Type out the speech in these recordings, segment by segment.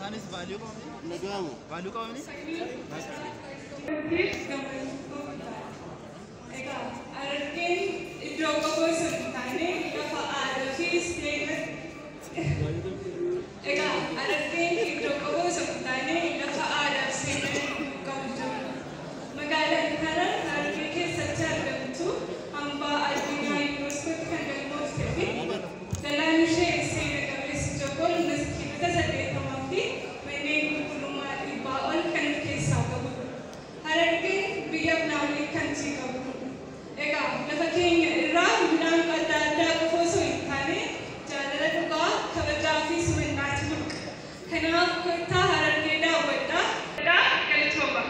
Isaanis value qabamni? Value qabamni? Egaa Harargeen iddoo qofa osoo hin taane lafa aadaa fi seenaa. Egaa Harargeen iddoo qofa osoo hin taane lafa aadaa fi seenaa qabdu. Magaalaan Harar Harargee keessatti argamtu hambaa addunyaa yuuneeskootti kan galmooftee fi dalaan ishee seena qabeessi Jogol maskiinota 80 fi manneen qulqullummaa 100 ol kan of keessaa qabudha. Harargeen biyya beekamtii qabdudha. Egaa lafa keenya irraa midhaan adda addaa qofa osoo hin taane jaalala dhugaa, kabajaa fi simannaatu burqa. Kanaaf kottaa Harargee daawwadhaa. Galatooma.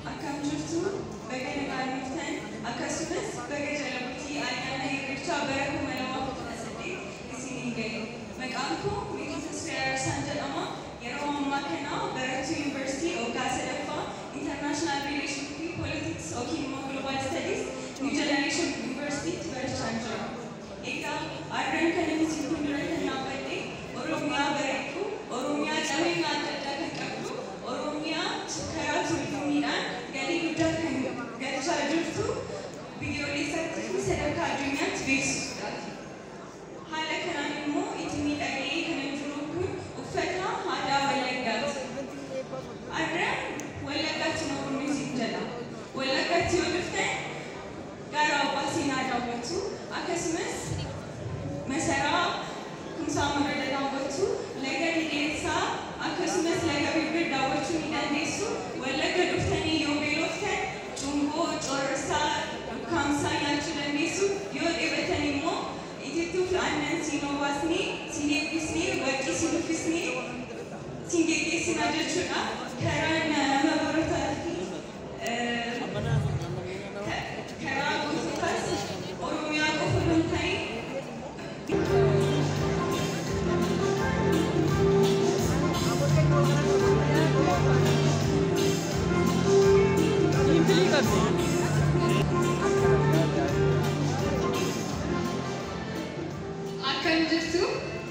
Akkam jirtu, baga nagaan dhuftan, akkasumas baga jala bultii ayyaana Irreechaa bara 2018 isiniin gahe. Maqaan koo Miikii Tasfaayee Arsaan jedhama. Yeroo ammaa kana barattuu yuunivarsiitii waggaa sadaffaa International Relation fi Politics yookiin immoo Global Studies New Generation Universitytti barachaa jira. Egaa har'aan kan inni isin fuuldura kan dhaabbadhe Oromiyaa bareedduu, Oromiyaa qabeenya adda addaa kan qabdu, Oromiyaa karaa turizimiidhaan galii guddaa kan galchaa jirtu biyyoolessatti fi sadarkaa addunyaatti beeksisuudhaafi. Haala kanaan immoo itti miidhagee kan jiru kun uffata aadaa Wallaggaati. Har'a Wallaggaatti na kunuunsin jedha. Wallaggaatti yoo dhuftan gaara abbaa seenaa daawwattu, akkasumas masaraa Kumsaa Morodaa daawwattu, laga Dhidheessaa akkasumas laga Birbir daawwachuu ni dandeessu. Wallagga dhuftanii yoo beeloftan cumboo, cororsaa, ukkaamsaa nyaachuu dandeessu. Yoo dheebotan immoo itittuu fi aannan siin obaasnee, siin eebbisnee, warqii siin uffisnee, siin geggeessinaa jechuudha. Karaa nama barataa fi karaa goototaas Oromiyaa qofa osoo hin ta'in. Akkam jirtu,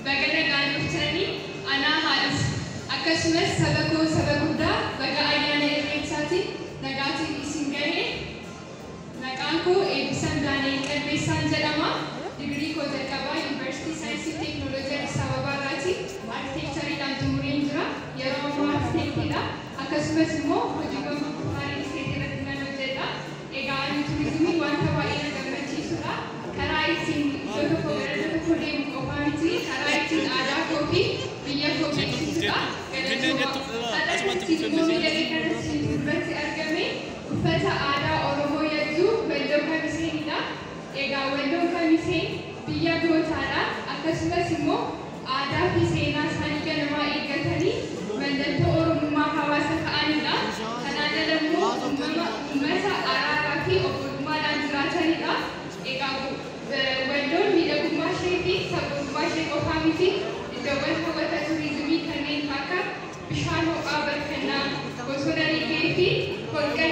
baga nagaan dhuftanii, anaa haadhuf, akkasumas saba koo saba guddaa baga ayyaana Irreechaatiin nagaatiin isin gahe. Maqaan koo Eebbisan Daani'el Qalbeessaan jedhama. Digirii koo jalqabaa Yuunivarsiitii Saayinsii fi Teekinooloojii Addis Ababaa irraati arkiteekchariidhaan xumureen jira. Yeroo ammaa arkiteektiidha. Akkasumas immoo hojiiwwan gurgurtaa real estate irratti nan hojjedha. Egaa ani turizimiin wanta baay'ee na gammachiisudha. Karaa ittiin iddoo tokko gara iddoo tokko deemu qofaa miti, karaa ittiin aadaa koo fi biyya koo beeksisudha. Galatooma. Har'a kan immoo miidhagee kanatti duratti argame uffata aadaa Oromoo Yajjuu Walloo Kamiseenidha. Egaa Walloon Kamiseen biyya gootaadha. Akkasumas immoo aadaa fi seenaa isaanii ganamaa eeggatanii mallattoo Oromummaa hawaasa ta'anidha. Kanaan ala immoo uummata araaraa fi obbolummaadhaan jiraatanidha. Egaa Walloon miidhagummaa ishee fi sabboonummaa ishee qofaa miti, iddoowwan hawwata turizimii kanneen akka bishaan ho'aa Barkannaa, bosona Rigee fi holqa